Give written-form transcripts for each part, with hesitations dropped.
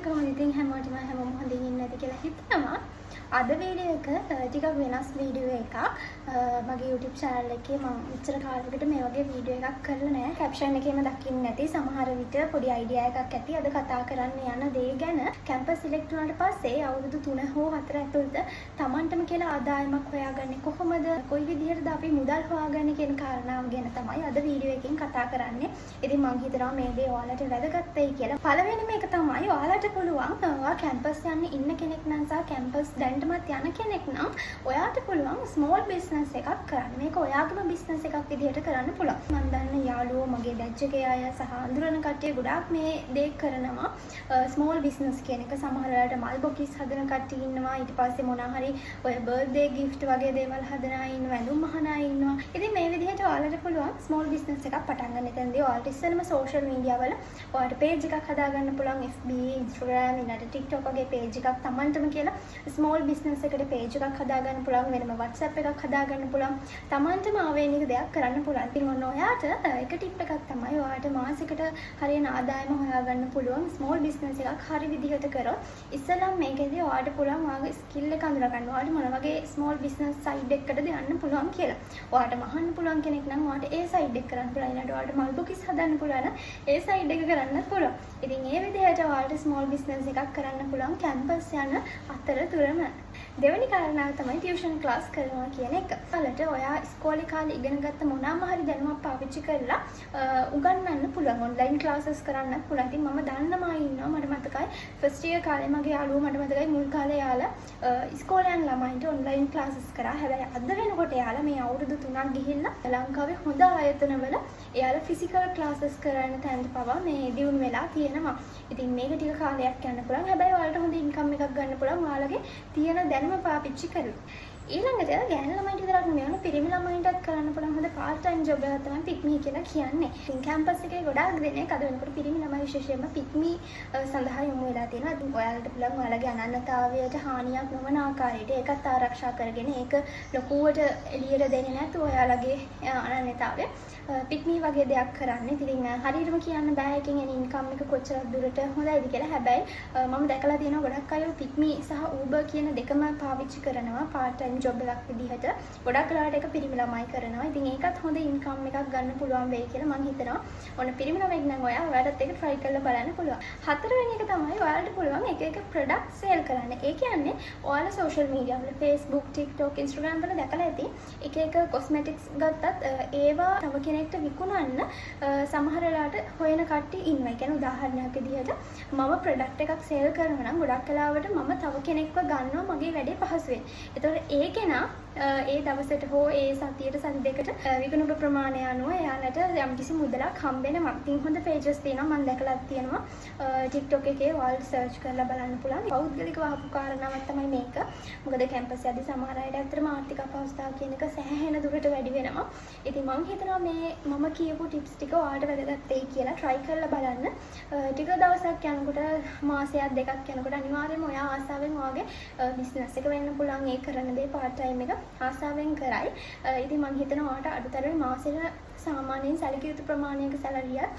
කොහොමද ඉතින්? හැමෝටම, හැමෝම හොඳින් ඉන්න ඇති කියලා හිතනවා. අද වීඩියෝ එක ටිකක් වෙනස් වීඩියෝ එකක්. මගේ YouTube channel එකේ මම මෙච්චර කාලයකට මේ වගේ වීඩියෝ එකක් කරලා නෑ. කැප්ෂන් එකේම දකින්න ඇති, සමහර විට පොඩි අයිඩියා එකක් ඇති අද කතා කරන්න යන දේ ගැන. කැම්පස් සිලෙක්ට් වුණාට පස්සේ අවුරුදු 3 හෝ 4 ඇතුළත තමන්ටම කියලා ආදායමක් හොයාගන්නේ කොහොමද? කොයි විදිහටද අපි මුදල් හොයාගන්නේ කියන කාරණාව ගැන තමයි අද වීඩියෝ එකෙන් කතා කරන්නේ. ඉතින් මං හිතනවා මේ දේ ඔයාලට වැදගත් වෙයි කියලා. පළවෙනිම එක තමයි, ඔයාලට පුළුවන්, ඔයා කැම්පස් යන්න ඉන්න කෙනෙක් නම් සහ කැම්පස් දැනටමත් යන කෙනෙක් නම්, ඔයාට පුළුවන් ස්මෝල් බිස්නස් එකක් කරන්න. මේක ඔයාගේම බිස්නස් එකක් විදිහට කරන්න පුළුවන්. මං දන්න යාළුවෝ, මගේ බැච් එකේ අය සහ අඳුරන කට්ටිය ගොඩාක් මේ දේ කරනවා. ස්මෝල් බිස්නස් කියන එක සමහර වෙලාවට මල් බොකිස් හදන කට්ටිය ඉන්නවා. ඊට පස්සේ මොනා හරි ඔය බර්ත්ඩේ ගිෆ්ට් වගේ දේවල් හදන අය ඉන්නවා. ඇඳුම් මහන අය ඉන්නවා. ඉතින් මේ විදිහට ඔයාලට පුළුවන් ස්මෝල් බිස්නස් එකක් පටන් ගන්න. එතනදී ඔයාලට ඉස්සෙල්ලම සෝෂල් මීඩියා වල ඔයාලට පේජ් එකක් හදාගන්න පුළුවන්. FB, Instagram, ඊළඟට TikTok වගේ පේජ් එකක්, තමන්ටම කියලා ස්මෝල් බිස්නස් එකට පේජ් එකක් හදාගන්න පුළුවන්. වෙනම WhatsApp එකක් හදාගන්න පුළුවන්. තමන්ටම ආවේනික දෙයක් කරන්න පුළුවන්. ඉතින් ඔන්න ඔයාට එක ටිප් එකක් තමයි, ඔයාට මාසෙකට හරියන ආදායම හොයාගන්න පුළුවන් ස්මෝල් බිස්නස් එකක් හරි විදිහට කරොත්. ඉස්සෙල්ලම මේකෙදී ඔයාට පුළුවන් ඔයාගේ ස්කිල් එක අඳුරගන්න. ඔයාට මොන වගේ ස්මෝල් බිස්නස් සයිඩ් එකකටද යන්න පුළුවන් කියලා. ඔයාට මහන්න පුළුවන් කෙනෙක් නම් ඔයාට ඒ සයිඩ් එක කරන්න පුළුවන්. ඊළඟට ඔයාට මල් බොකිස් හදන්න පුළුවන් නම් ඒ සයිඩ් එක කරන්නත් පුළුවන්. ඉතින් ඒ විදිහට ඔයාලට ස්මෝල් බිස්නස් එකක් කරන්න පුළුවන් කැම්පස් යන අතරතුරම. දෙවෙනි කාරණාව තමයි ටියුෂන් ක්ලාස් කරනවා කියන එක. ඔයාලට ඔයා ඉස්කෝලේ කාලේ ඉගෙන ගත්ත මොනම හරි දැනුමක් පාවිච්චි කරලා උගන්වන්න පුළුවන්. ඔන්ලයින් ක්ලාසස් කරන්නත් පුළුවන්. ඉතින් මම දන්නම අය ඉන්නවා. මට මතකයි ෆස්ට් ඉයර් කාලේ මගේ යාළුවෝ, මට මතකයි මුල් කාලේ එයාලා ඉස්කෝලේ යන ළමයින්ට ඔන්ලයින් ක්ලාසස් කරා. හැබැයි අද වෙනකොට එයාලා මේ අවුරුදු 3ක් ගිහිල්ලා ලංකාවේ හොඳ ආයතනවල එයාලා ෆිසිකල් ක්ලාසස් කරන තැනට පවා මේ දියුණු වෙලා තියෙනවා. ඉතින් මේක ටික කාලයක් යන්න පුළුවන්. හැබැයි ඔයාලට හොඳ ඉන්කම් එකක් ගන්න පුළුවන් ඔයාලගේ තියෙන දැනුම පාවිච්චි කරලා. ඊළඟට ගෑනු ළමයින්ට විතරක් නෙවෙයි වුණ පිරිමි ළමයින්ටත් කරන්න පුළුවන් හොඳ පාර්ට් ටයිම් ජොබ් එකක් තමයි පික් මී කියලා කියන්නේ. ඉතින් කැම්පස් එකේ ගොඩාක් දෙනෙක් අද වෙනකොට පිරිමි ළමයි විශේෂයෙන්ම පික් මී සඳහා යොමු වෙලා තියෙනවා. ඉතින් ඔයාලට පුළුවන් ඔයාලගේ අනන්‍යතාවයට හානියක් නොවන ආකාරයට ඒකත් ආරක්ෂා කරගෙන, ඒක ලොකුවට එළියට දෙන්නේ නැතුව ඔයාලගේ අනන්‍යතාවය පික් මී වගේ දෙයක් කරන්න. ඉතින් හරියටම කියන්න බෑ එකෙන් එන ඉන්කම් එක කොච්චර දුරට හොඳයිද කියලා. හැබැයි මම දැකලා තියෙනවා ගොඩක් අය පික් මී සහ Uber කියන දෙකම පාවිච්චි කරනවා පාර්ට් ටයිම් ජොබ් එකක් විදිහට. ගොඩක් වෙලාවට ඒක පිරිමි ළමයි කරනවා. ඉතින් ඒකත් හොඳ ඉන්කම් එකක් ගන්න පුළුවන් වෙයි කියලා මං හිතනවා. ඔන්න පිරිමි ළමයෙක් නම් ඔයා, ඔයාටත් ඒක try කරලා බලන්න පුළුවන්. හතරවෙනි එක තමයි ඔයාලට පුළුවන් එක එක ප්‍රොඩක්ට් සේල් කරන්න. ඒ කියන්නේ ඔයාලා සෝෂල් මීඩියා වල, Facebook, TikTok, Instagram වල දැකලා ඇති එක එක කොස්මැටික්ස් ගත්තත් ඒවා තව කෙනෙක්ට විකුණන්න සමහර වෙලාවට හොයන කට්ටිය ඉන්නවා. ඒ කියන්නේ උදාහරණයක් විදිහට මම ප්‍රොඩක්ට් එකක් සේල් කරනවා නම් ගොඩක් වෙලාවට මම තව කෙනෙක්ව ගන්නවා මගේ වැඩේ පහසුවෙන්. එතකොට ඒ කෙනා ඒ දවසට හෝ ඒ සතියට, සති දෙකට විකුණපු ප්‍රමාණය අනුව එයාලට යම්කිසි මුදලක් හම්බෙනවා. ඉතින් හොඳ පේජස් තියෙනවා, මම දැකලත් තියෙනවා. TikTok එකේ ඔයාලට සර්ච් කරලා බලන්න පුළුවන්. පෞද්ගලිකව අහපු කාරණාවක් තමයි මේක. මොකද කැම්පස් යද්දි සමහර අයට ඇත්තටම ආර්ථික අපහසුතාව කියන එක සෑහෙන දුරට වැඩි වෙනවා. ඉතින් මං හිතනවා මේ මම කියපු ටිප්ස් ටික ඔයාලට වැදගත් වෙයි කියලා. try කරලා බලන්න. ටික දවසක් යනකොට, මාසයක් දෙකක් යනකොට අනිවාර්යයෙන්ම ඔයා ආසාවෙන් ඔයාගේ බිස්නස් එක වෙන්න පුළුවන්, ඒ කරන දේ පාර්ට් ටයිම් එක ආසාවෙන් කරයි. ඉතින් මං හිතනවා ඔයාට අඩුතරමේ මාසෙට සාමාන්‍යයෙන් සැලකිය යුතු ප්‍රමාණයක සැලරියක්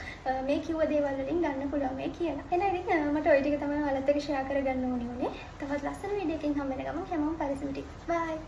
මේ කිව්ව දේවල් වලින් ගන්න පුළුවන් වෙයි කියලා. එහෙනම් ඉතින් මට ඔය ටික තමයි ඔයාලත් එක්ක ෂෙයා කරගන්න ඕනේ වුණේ. තවත් ලස්සන වීඩියෝ එකකින් හම්බ වෙන ගමන් හැමෝම පරිස්සමට. බයි.